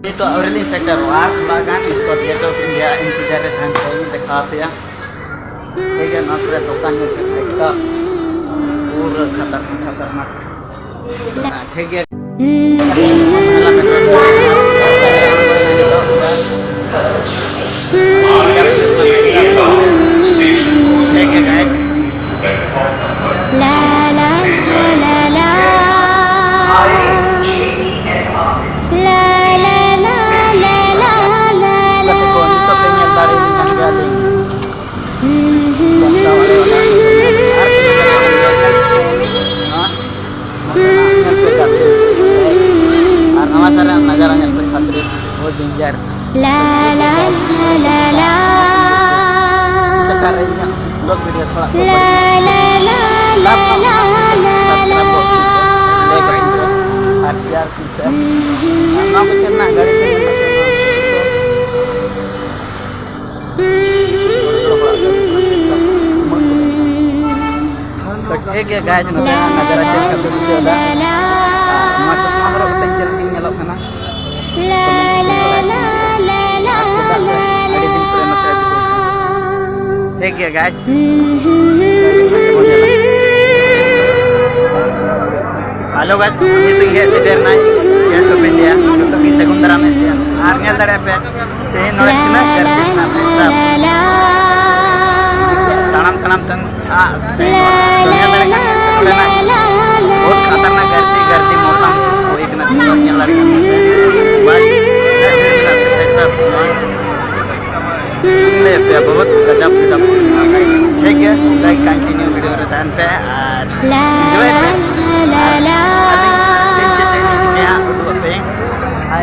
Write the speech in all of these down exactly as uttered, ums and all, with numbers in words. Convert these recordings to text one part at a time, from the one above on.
ᱱᱤᱛᱚᱜ ᱟᱹᱣᱨᱤ ᱞᱤᱧ ᱥᱮᱴᱮᱨᱚᱜᱼᱟ, ᱟᱨ ᱛᱷᱚᱲᱟ ᱜᱟᱱ ᱥᱠᱚᱴ ᱜᱮᱴ ᱚᱯᱷ ᱤᱱᱰᱤᱭᱟ ᱤᱱᱛᱮᱡᱟᱨ ᱨᱮ ᱛᱟᱦᱮᱱ ᱠᱷᱟᱡ ᱤᱧ ᱫᱮᱠᱷᱟᱣ ᱟᱯᱮᱭᱟ᱾ ᱴᱷᱤᱠ ᱜᱮᱭᱟ, ᱱᱚᱣᱟ ᱠᱚᱨᱮ ᱫᱚᱠᱟᱱ ᱧᱮᱞ ᱯᱮ, ᱵᱷᱟᱭ ᱥᱟᱵ, ᱯᱩᱨᱟᱹ ᱠᱷᱟᱛᱟᱨᱱᱟᱠ, ᱠᱷᱟᱛᱟᱨᱱᱟᱠ᱾ ᱦᱮᱸ, ᱴᱷᱤᱠ ᱜᱮᱭᱟ᱾ ᱴᱷᱤᱠ ᱜᱮᱭᱟ, guys᱾ ᱜᱟᱛᱮ ᱠᱚ, ᱱᱤᱛᱚᱜ ᱯᱮ ᱧᱮᱞ ᱫᱟᱲᱮᱭᱟᱜ ᱠᱟᱱ ᱜᱮᱭᱟ ᱞᱤᱧ᱾ ᱵᱟᱥᱛᱟ ᱵᱟᱲᱟᱭ ᱚᱱᱟ᱾ ᱟᱨ ᱛᱤᱱᱟᱹᱜ ᱜᱟᱱ ᱧᱮᱞ ᱠᱟᱱᱟ? ᱱᱚᱣᱟ ᱱᱚᱛᱮᱱᱟᱜ ᱧᱮᱞ ᱯᱮ ᱜᱟᱛᱮ᱾ ᱟᱨ ᱱᱚᱣᱟ ᱫᱷᱟᱨᱮ ᱱᱟᱡᱟᱨᱟ ᱧᱮᱞ ᱯᱮ ᱠᱷᱟᱛᱨᱤ᱾ ᱵᱚᱦᱩᱛ danger. ᱟᱨ share ᱯᱮ᱾ ᱟᱨ ᱱᱚᱣᱟ ᱠᱚ ᱪᱮᱫ ᱨᱮᱱᱟᱜ ᱜᱟᱹᱰᱤ ᱠᱚ ᱧᱮᱞ ᱠᱟᱛᱮ ᱛᱚ ᱴᱷᱤᱠ ᱜᱮᱭᱟ, guys, ᱱᱚᱛᱮ ᱱᱟᱡᱟᱨᱟ ᱪᱮᱫ ᱞᱮᱠᱟ ᱯᱮ ᱵᱩᱡᱷᱟᱹᱣ ᱮᱫᱟ? ᱟᱨ ᱱᱚᱣᱟ ᱪᱚᱥᱢᱟ ᱦᱚᱨᱚᱜ ᱠᱟᱛᱮ ᱪᱮᱫ ᱞᱮᱠᱟᱧ ᱧᱮᱞᱚᱜ ᱠᱟᱱᱟ? ᱟᱨ ᱪᱮᱫᱟᱜ ᱥᱮ ᱟᱹᱰᱤ ᱫᱤᱱ ᱯᱚᱨᱮ ᱱᱚᱛᱮ ᱟᱹᱜᱩ ᱦᱩᱭ ᱠᱟᱱᱟ᱾ ᱴᱷᱤᱠ ᱜᱮᱭᱟ, guys᱾ Hello, guys, ᱱᱤᱛᱚᱜ ᱤᱧ ᱦᱮᱡ ᱥᱮᱴᱮᱨ ᱮᱱᱟ Gate of India᱾ ᱡᱚᱛᱚ ᱜᱮ ᱥᱟᱹᱜᱩᱱ ᱫᱟᱨᱟᱢ ᱮᱫ ᱯᱮᱭᱟ᱾ ᱟᱨ ᱧᱮᱞ ᱫᱟᱲᱮᱭᱟᱜ ᱯᱮ, ᱛᱮᱦᱮᱧ ᱱᱚᱰᱮ ᱛᱤᱱᱟᱹᱜ ᱜᱟᱹᱨᱫᱤ ᱠᱟᱱᱟ, ᱵᱷᱟᱭ ᱥᱟᱵ᱾ ᱛᱟᱲᱟᱢ ᱛᱟᱲᱟᱢ ᱛᱮᱢ ᱟᱜ, ᱛᱮᱦᱮᱧ ᱱᱚᱰᱮ ᱧᱮᱞ ᱫᱟᱲᱮᱭᱟᱜ ᱠᱟᱱᱟ, ᱱᱚᱰᱮᱱᱟᱜ ᱵᱚᱦᱩᱛ ᱠᱷᱟᱛᱟᱨᱱᱟᱠ ᱜᱟᱹᱨᱫᱤ, ᱜᱟᱹᱨᱫᱤ ᱢᱚᱥᱟᱢ ᱦᱩᱭ ᱠᱟᱱᱟ, ᱛᱤᱱᱟᱹᱜ ᱧᱮᱞ ᱫᱟᱲᱮᱭᱟᱜ ᱠᱟᱱᱟ᱾ ᱵᱟᱥ, ᱛᱤᱱᱟᱹᱜ ᱵᱷᱤᱲ ᱢᱮᱱᱟᱜ ᱛᱮ, ᱵᱷᱟᱭ ᱥᱟᱵ, ᱱᱚᱣᱟ ᱞᱟᱹᱭ ᱟᱯᱮᱭᱟ, ᱵᱚᱦᱩᱛ ᱜᱟᱡᱟᱵ, ᱜᱟᱡᱟᱵ ᱵᱷᱤᱲ ᱢᱮᱱᱟᱜᱼᱟ᱾ ᱴᱷᱤᱠ ᱜᱮᱭᱟ, ᱵᱷᱟᱭ, continue video ᱨᱮ ᱛᱟᱦᱮᱱ ᱯᱮ ᱟᱨ enjoy ᱯᱮ᱾ ᱟᱨ ᱟᱹᱞᱤᱧ ᱪᱮᱫ ᱪᱮᱫ ᱞᱤᱧ ᱪᱤᱠᱟᱹᱭᱟ, ᱩᱫᱩᱜ ᱟᱯᱮᱭᱟᱹᱧ᱾ ᱟᱨ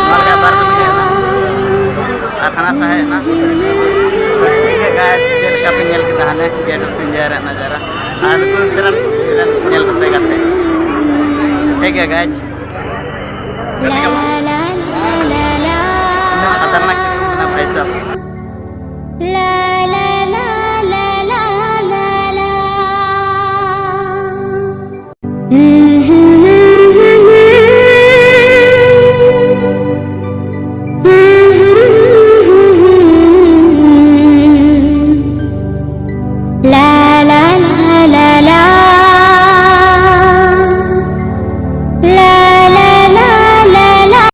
ᱱᱚᱣᱟ ᱞᱮᱠᱟ ᱵᱟᱨ ᱫᱚ ᱦᱩᱭᱩᱜᱼᱟ᱾ ᱟᱨ ᱦᱟᱱᱟ ᱥᱟᱦᱟ ᱦᱮᱡ ᱮᱱᱟ᱾ ᱴᱷᱤᱠ ᱜᱮᱭᱟ, guys, ᱪᱮᱫ ᱞᱮᱠᱟ ᱯᱮ ᱧᱮᱞ ᱠᱮᱫᱟ ᱦᱟᱱᱮ Gate of India ᱨᱮᱭᱟᱜ ᱱᱟᱡᱟᱨᱟ? ᱟᱨ ᱱᱩᱠᱩ ᱥᱮᱨᱮᱧ ᱧᱮᱞ ᱠᱟᱛᱮ ᱜᱟᱛᱮ᱾ ᱴᱷᱤᱠ ᱜᱮᱭᱟ, guys᱾ ᱜᱟᱛᱮ ᱠᱚ᱾ ᱤᱱᱟᱹᱜ ᱠᱷᱟᱛᱟᱨᱱᱟᱠ ᱥᱮᱨᱮᱧ ᱠᱟᱱᱟ, ᱵᱷᱟᱭ ᱥᱟᱵ᱾